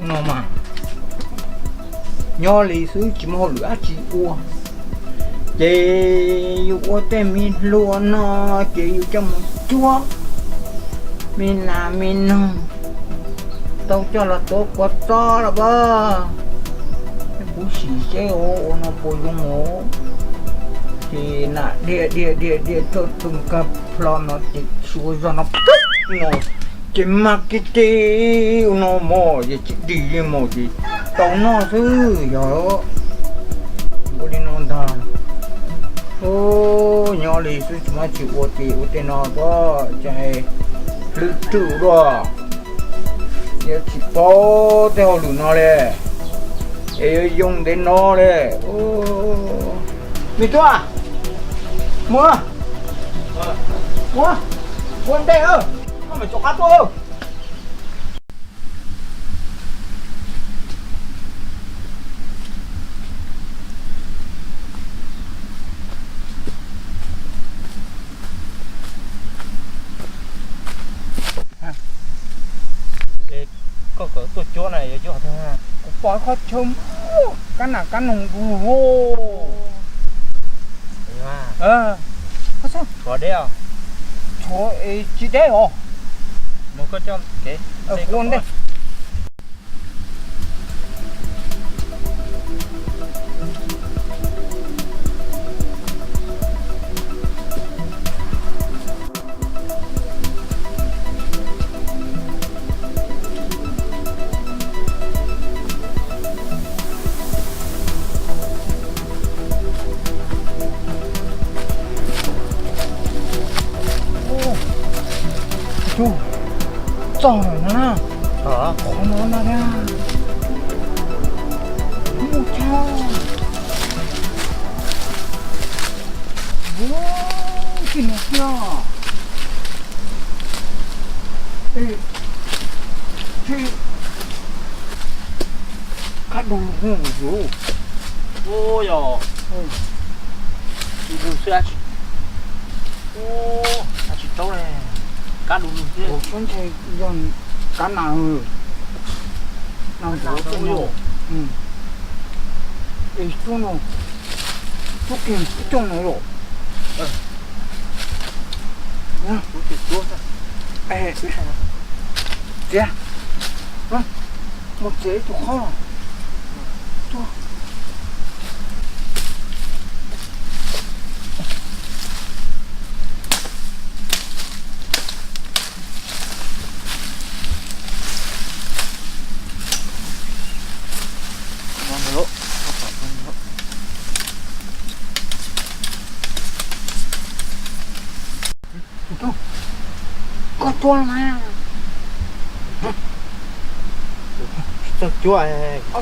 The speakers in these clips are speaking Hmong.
No mas nyob li xwb tsis muaj hauj lwm dab tsi ua, ces yus ua tej me hlua no ces yus coj mus cuab me nas me noog, tau coj los tuav kua txob los pab. Kuv sim seb ua no puas zoo os. Ces nas dhia dhia dhia dhia tuaj tus kag plho no ces suav zog no no ces mag kiag tib ua no mog, ces tsis dim li mog ces tau noj xwb yog. Ua li no ntag. Nyob li xwb tsis muaj tsis ua ces ua tej no xwb ces hlwb rwj dua. Yuav tsis paub tej hauj lwm no li, es yuav yoo ntev no li. Me tub, mus, mus, ua ntej, koj mam rov qab tuaj. Koj kawm tuaj cuab na yuav cuab qhov twg? Kuv pom qhov chaw muaj kab nas kab noog du lug. Tshuav deb os? Tshuav, tsis deb os. Mus koj coj kev, ua ntej. Txog lawm no na. Qhov no no na. Muaj tshaj. Tsis no thiab. Kab du lug zuj. Ua yog du lug xwb, dab tsi tsaub ne, kab du lug xwb. Yog kab nas, nas ntawd, es tub no, tub kiag tub coj no los. Txiav, mus txiav ib tug qhob. Koj cuab mas. Tsis txawj cuab,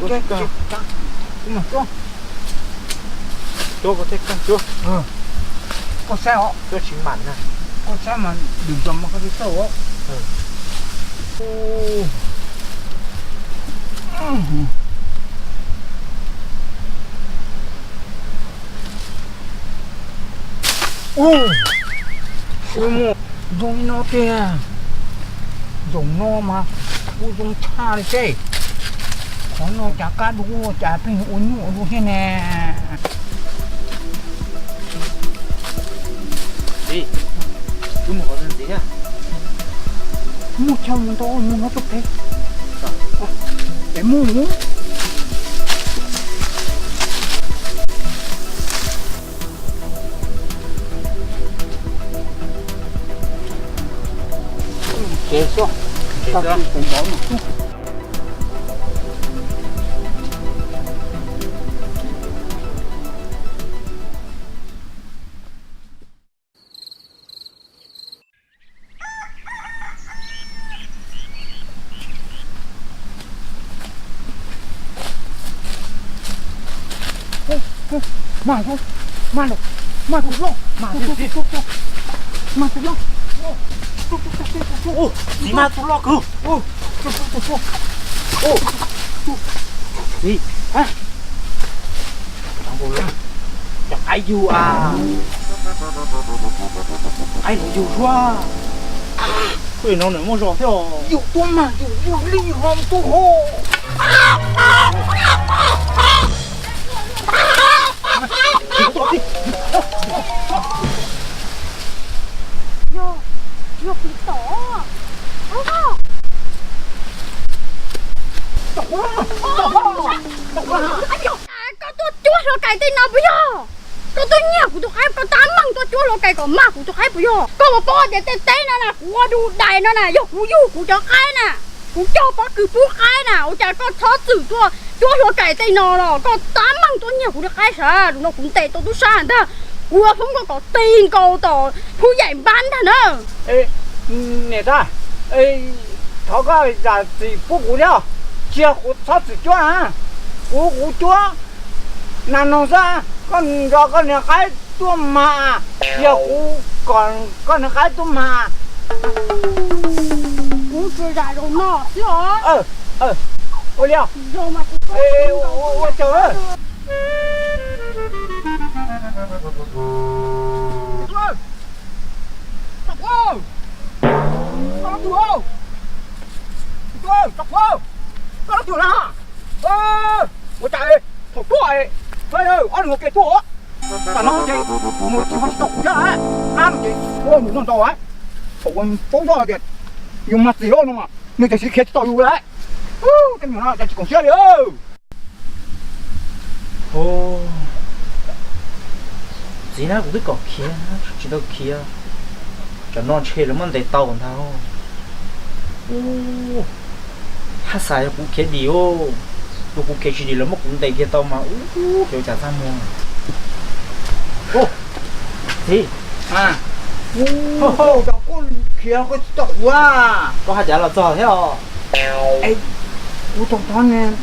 cuab, cuab koj thiaj kawg cuab. Koj saib os, cuab tsis mam na. Koj saib mas lwm zaus mas koj thiaj txawj os. Ua, zoo li no tiag. Zaum no mas kuj zoo tshaj li seb. Qhov no cas kab du cas pheej ua nyuaj dua thiab ne. Muaj chaw mus ntau mus no tuaj pem. Pem mus. Kev xwb, kev xwb. Mas, mas, mas, mas tus loj, mas tus loj, mas tus loj, mas tus loj kawg. Tsis, cov qaib yug as. Qaib no yug suab. Kuj no nws muaj zog thiab os. Yus tuaj mas yus yug li ho tuaj ho. Yog, yog kuv tom. Koj tuaj cuab hluav kais tej no puas yog? Koj tuaj nyiag kuv tus qaib, koj tab meeg tuaj cuab hluav kais kom mag kuv tus qaib puas yog? Koj puas paub tias tej teb no na kuv ua du dais no na yog kuv yug kuv cov qaib na, kuv cog pob kws pub qaib na, ua cas koj txhob txwm tuaj cuab hluav kais tej no los koj tab meeg tuaj nyiag kuv tus qaib sav. Tus no kuv ntes tau tub sab ntag, kuv yuav foob koj kom ti nkaus tom phub yaim npab ntag na. Niam tais, thov koj zam txim pub kuv thiab, tsis yog kuv txhob txwm cuab na, kuv kuv cuab nas noog xwb, koj nrog koj niag qaib tuaj mas, yog kuv kom koj niag qaib tuaj mas. Kuv tsuas zam zaum no xwb os. Ua li os. Zaum mas kuv ua tsaug. Ua cas thaum tuaj, ob leeg ua ke tuaj, tam no ces mus tsis tau kuv thiab, qab no ces ua mus no ntau, thaum ua paub zoj tias yus mas txiv loj no mas nws ces siv khiav tsis tau yus lawm. Tej me no cas tsis koom siab li. Txiv na, kuv twb kom khiav tsis tau khiav, tsam no ntshe lawv muab ntes tau ntag. Haj xav yog kuv khiav dim, yog kuv khiav tsis dim lawv muab kuv ntes kiag tau mas ub, yuav cas txaj muag. Txiv, koj khiav koj tsis tau kuv, koj haj cas los txog thiab os? Kuv tau thov niam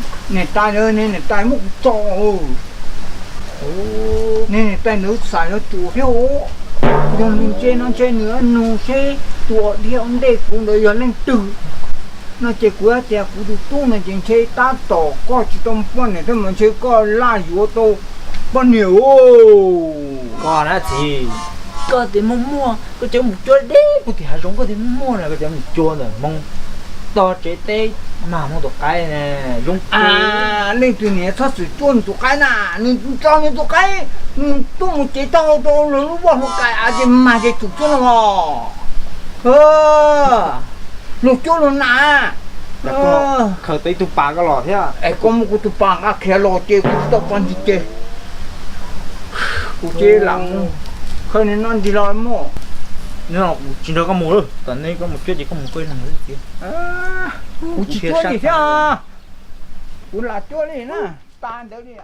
tais lawm, niam tais muab kuv tso. Niam tais ntawd xaiv los tsuas thiab, yog nws ntse no ntshe nws nug seb tus uas dhia ua ntej kuv ntawd yog leej twg no ces kuv hais tias kuv tus tub no ces ntshe tab tom koj tsis tau poj niam thiab mas ntshe koj laj yuav tau poj niam. Koj na txiv, koj tias muaj muaj koj cov mus cuab deb puag tim hav zoov, koj tias muaj muaj na koj cov mus cuab ntawm Hmoob tog tsev teb mas Hmoob tus qaib zoo. Leej twg niam txhob txwm cuab nws tus qaib na, nws tso nws tus qaib, nws tuaj mus cev taub hau rau luag lub vaj hluav kais ces mag ces tsum cuab no los. Luag cuab luag na. Khaws tau ib tug pas koj los thiab. Es koj muab kuv tus pas nqa khiav los ces kuv tsis tau pas ntsis ces kuv ces lam mus khaws nws no ntsis los muaj. Kuv tsis nrog koj mus lawm, tom nej koj mus cuab ces koj mus koj ib leeg xwb. Kuv tsis cuab li thiab, kuv lam cuab li na, tas ntawd li.